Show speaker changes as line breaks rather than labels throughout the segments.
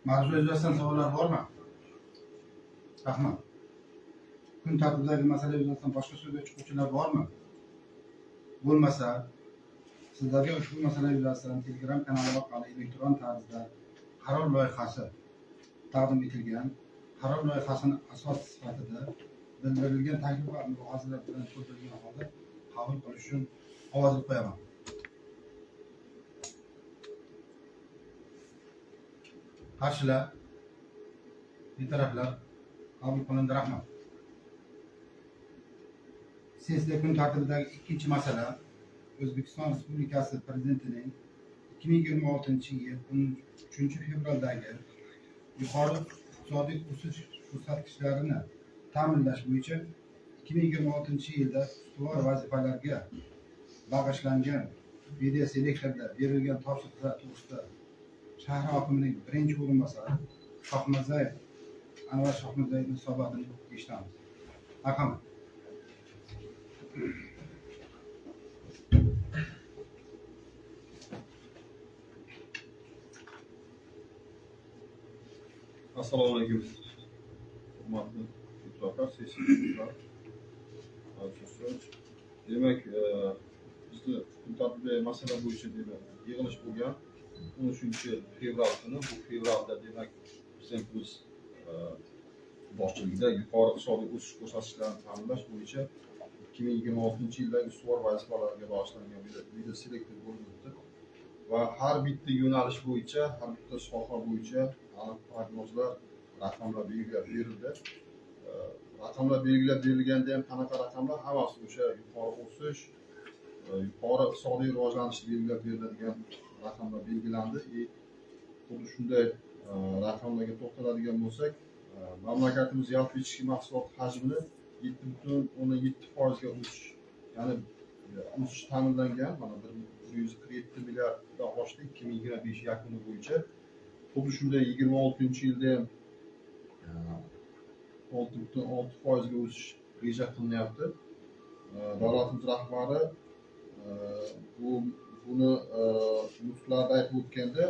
Mavzu yuzasidan savollar bormi? Rahmat. Kun tartibidagi masala yuzasidan boshqa so'zga chiquvchilar bormi? Bo'lmasa, sizlarga ushbu masala yuzasidan Telegram kanali orqali elektron tarzda qaror loyihasi taqdim etilgan. Qaror loyihasini asos sifatida bildirilgan taklif va mulohazalar bilan to'ldirilgan holda qabul qilish uchun ovoz qo'yaman. Qarshilar, betaraflar qabul qilindi. Rahmat. Sessiya kun tartibidagi ikkinchi masala O'zbekiston Respublikasi Prezidentining 2026-yil 13-fevraldagi yuqori iqtisodiy o'sish ko'rsatkichlarini ta'minlash bo'yicha 2026-yilda ustuvor vazifalarga bag'ishlangan videoselektorda berilgan topshiriqlar to'g'risida shahar hokimining birinchi o'rinbosari Shohmirzayev Anvar Shohmirzayevning hisobotini eshitamiz. Marhamat.
Assalomu alaykum. Hurmatli deputatlar, sessiya. Demak, bizni kun tartibidagi masala bo'yicha demak yig'ilish bo'lgan 13 fevral kuni. Bu fevralda demak Prezidentimiz boshchiligida yuqori iqtisodiy o'sish ko'rsatkichlarini ta'minlash bo'yicha 2026-yildagi ustuvor vazifalarga bag'ishlangan videoselektor bo'lib o'tdi va har bitta yo'nalish bo'yicha, har bitta soha bo'yicha aniq prognozlar, raqamlar belgilab berildi. Raqamlar belgilab berilganda ham qanaqa raqamlar? Hammasi o'sha yuqori o'sish, yuqori iqtisodiy rivojlanish belgilab beriladigan raqamlar belgilandi. Xuddi shunday raqamlarga to'xtaladigan bo'lsak, mamlakatimiz yalpi ichki mahsulot hajmini 7,7%ga o'sish, ya'ni o'sish ta'minlangan. Mana 147 milliarddan oshdi 2025 yakuni bo'yicha. Xuddi shunday 26-yilda ham 6,6%ga o'sish reja qilinyapti. Davlatimiz rahbari buni nutqlarda aytib o'tganda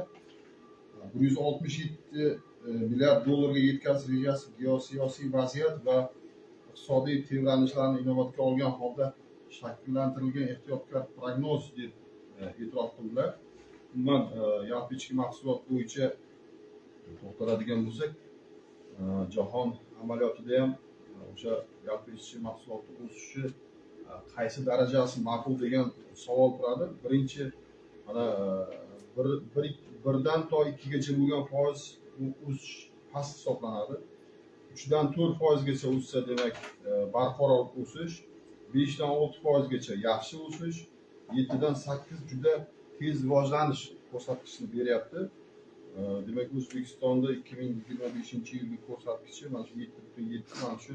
167 milliard dollarga yetkazish rejasi geosiyosiy vaziyat va iqtisodiy tebranishlarni inobatga olgan holda shakllantirilgan ehtiyotkor prognoz deb e'tirof qildilar. Umuman yalpi ichki mahsulot bo'yicha to'xtaladigan bo'lsak, jahon amaliyotida ham o'sha yalpi ichki mahsulotni o'sishi qaysi darajasi ma'qul degan savol turadi. Birinchi mana 1dan to 2gacha bo'lgan foiz bu o'sish past hisoblanadi. 3dan 4%gacha o'ssa demak barqaror o'sish, 5dan 6%gacha yaxshi o'sish, 7dan 8 juda tez rivojlanish ko'rsatkichini beryapti. Demak, O'zbekistonda 2025-yilgi ko'rsatkichi mana shu 7,7 mana shu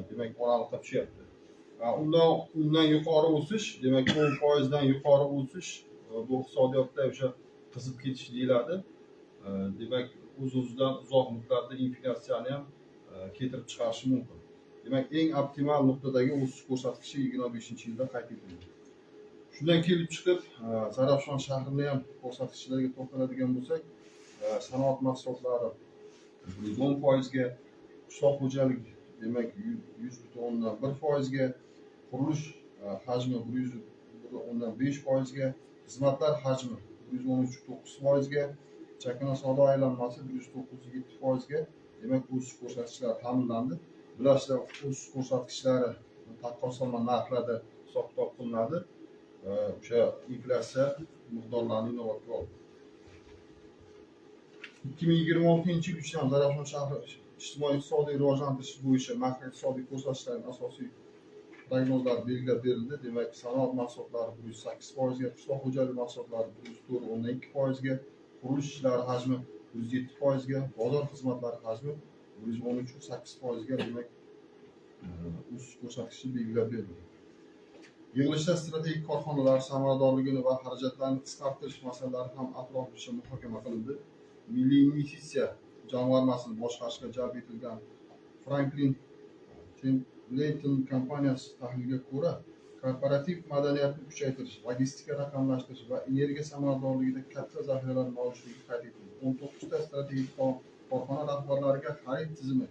demak oraliqda tushyapti. Undan yuqori o'sish, demak 10%dan yuqori o'sish bu iqtisodiyotda o'sha qizib ketish deyiladi. Demak, o'z-o'zidan uzoq muddatli inflyatsiyani ham keltirib chiqarishi mumkin. Demak, eng optimal nuqtadagi o'sish ko'rsatkichi 25-yilda qayd etildi. Shundan kelib chiqib, Zarafshon shahrini ham ko'rsatkichlariga to'xtaladigan bo'lsak, sanoat mahsulotlari 110%ga, qishloq xo'jalik demak 100,1%ga, qurilish hajmi 101,5%ga, xizmatlar hajmi 113,9%ga, chakana savdo aylanmasi 109,7%ga demak o'sish ko'rsatkichlari ta'minlandi. Bilasizlar, o'sish ko'rsatkichlari taqqoslama narxlarda hisob-kitob qilinadi. O'sha inflyatsiya miqdorlarini inobatga oldi. 2026-yil uchun Zarafshon shahri ijtimoiy iqtisodiy rivojlantirish bo'yicha makroiqtisodiy ko'rsatkichlarning asosiy prognozlari belgilab berildi. Demak, sanoat mahsulotlari 108%ga, qishloq xo'jaligi mahsulotlari 104,2%ga, qurilish ishlari hajmi 107%ga, bozor xizmatlari hajmi 113,8%ga demak o'sish ko'rsatkichi belgilab berildi. Yig'ilishda strategik korxonalar samaradorligini va xarajatlarni qisqartirish masalalari ham atroflicha muhokama qilindi. Milliy investitsiya jamg'armasini boshqarishga jalb etilgan Franklin Templeton kompaniyasi tahliliga ko'ra, Korporativ madaniyatni kuchaytirish, logistika raqamlashtirish va energiya samaradorligida katta zaxiralar mavjudligi qayd etildi. 19 ta strategik korxona rahbarlariga xarid tizimi,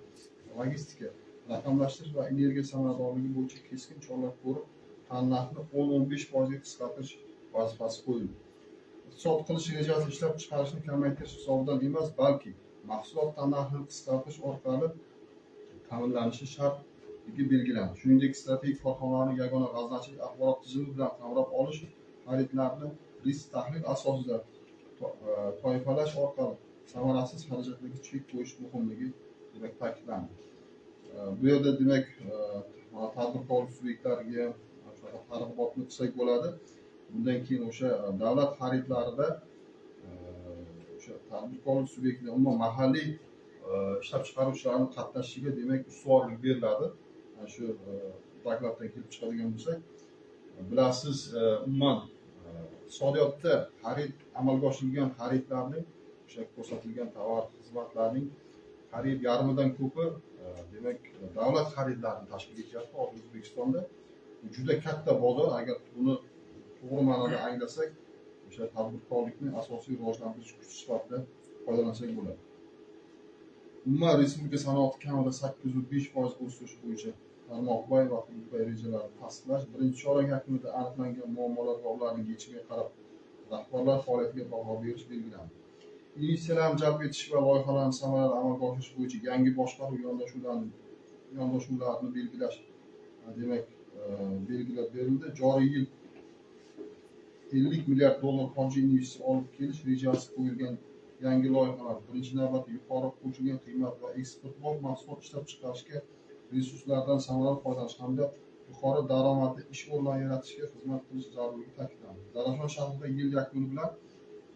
logistika, raqamlashtirish va energiya samaradorligi bo'yicha keskin choralar ko'rib, tannarxni 10-15% ga qisqartirish vazifasi qo'yildi. Iqtisod qilish rejasi ishlab chiqarishni kamaytirish hisobidan emas, balki mahsulot tannarxini qisqartirish orqali ta'minlanishi shartligi belgilandi. Shuningdek, strategik korxonalarni yagona g'aznachilik axborot tizimi bilan qamrab olish, xaridlarni risk tahlil asosida toifalash orqali samarasiz xarajatlarga chek qo'yish muhimligi demak ta'kidlandi. Bu yerda demak tadbirkorlik subyektlariga targ'ibotni qilsak bo'ladi. Bundan keyin o'sha davlat xaridlarida o'sha tadbirkorlik subyektlari, umuman mahalliy ishlab chiqaruvchilarning qatnashishiga demak ustuvorlik beriladi. Mana shu dokladdan kelib chiqadigan bo'lsak, bilasiz, umuman iqtisodiyotda xarid amalga oshirilgan xaridlarning, o'sha ko'rsatilgan tovar xizmatlarning qariyb yarmidan ko'pi demak davlat xaridlarini tashkil etyapti. Hozir O'zbekistonda juda katta bozor. Agar buni to'g'ri ma'noda anglasak, o'sha tadbirkorlikni asosiy rivojlantirish kuchi sifatida foydalansak bo'ladi. Umuman respublika sanoati kamida 8,5% o'sish bo'yicha tarmoqbay va hududbay rejalarni tasdiqlash, birinchi chorak yakunida aniqlangan muammolar va ularning yechimiga qarab rahbarlar faoliyatiga baho berish belgilandi. Investitsiyalarni jalb etish va loyihalarni samarali amalga oshirish bo'yicha yangi boshqaruv yondashuvlarini belgilash demak belgilab berildi. Joriy yil 50 milliard dollar xorijiy investitsiya olib kelish rejasi qo'yilgan yangi loyihalar birinchi navbatda yuqori qo'shilgan qiymat va eksportbop mahsulot ishlab chiqarishga, resurslardan samarali foydalanish hamda yuqori daromadli ish o'rinlarini yaratishga xizmat qilish zarurligi ta'kidlandi. Zarafshon shahrida yil yakuni bilan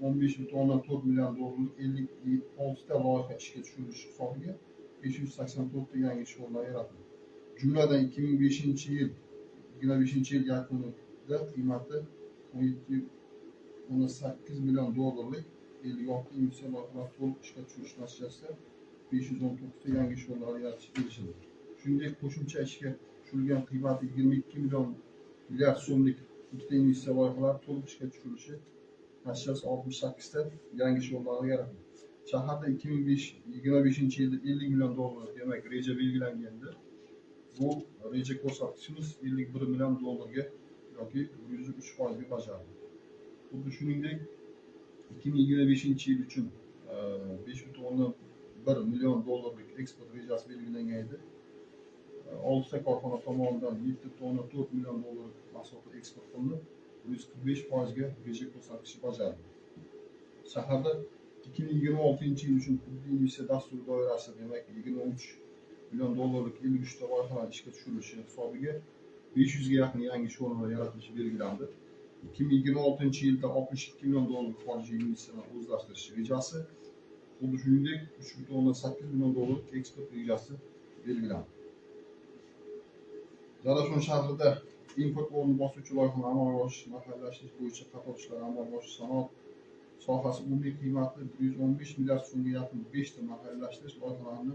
15,4 milliard dollarlik 56 ta loyiha ishga tushirilishi hisobiga 584 ta yangi ish o'rinlari yaratildi. Jumladan 2025 yil yakunida qiymati 17,8 million dollarlik 56 investitsiya loyihalari to'liq ishga tushirilishi natijasida 519 ta yangi ish o'rinlari yaratishga erishildi. Shuningdek, qo'shimcha ishga tushirilgan qiymati 22 milliard so'mlik ikkita investitsiya loyihalari to'liq ishga tushirilishi natijasida 68 ta yangi ish o'rinlari yaratildi. Shaharda 2025 yilda 50 million dollar demak reja belgilangandi. Bu reja ko'rsatkichimiz 51 million dollarga yoki 103% ga bajarildi. Xuddi shuningdek, 2025 yil uchun 5,1 million dollarlik eksport rejasi belgilangan edi. 6 ta korxona tomonidan 7,4 million dollarlik mahsulotlar eksport qilinib, 145% ga reja ko'rsatkichi bajarildi. Shaharda 2026 yil uchun hududiy investitsiya dasturi doirasida demak 23 million dollarlik 53 ta loyihalar ishga tushirilishi hisobiga 500 ga yaqin yangi ish o'rinlari yaratilishi belgilandi. 2026 yilda 62 million dollarlik xorijiy investitsiyalarni o'zlashtirish rejasi, xuddi shuningdek 3,8 million dollarlik eksport rejasi belgilandi. Zarafshon shahrida import o'rnini bosuvchi loyihalarni amalga oshirish, mahalliylashtirish bo'yicha qator ishlar amalga oshirish, sanoat sohasi umumiy qiymati 115 milliard so'mga yaqin 5 ta mahalliylashtirish loyihalarini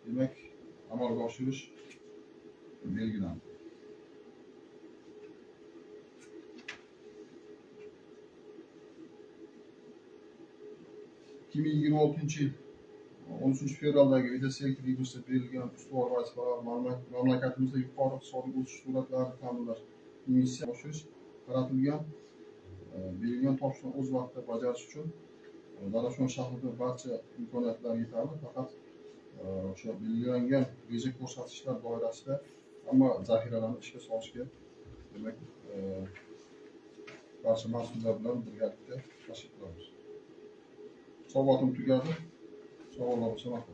demak amalga oshirish belgilandi. 2026 yil 13 fevraldagi videoselektor yig'ilishida berilgan ustuvor vazifalar mamlakatimizda yuqori iqtisodiy o'sish sur'atlarini ta'minlash, investitsiya oshirish qaratilgan. Berilgan topshiriqni o'z vaqtida bajarish uchun Zarafshon shahrida barcha imkoniyatlar yetarli, faqat o'sha belgilangan reja ko'rsatkichlar doirasida hamma zaxiralarni ishga solishga demak barcha mas'ullar bilan birgalikda tashkil qilamiz. Hisobotim tugadi. Savollar bo'lsa, marhamat.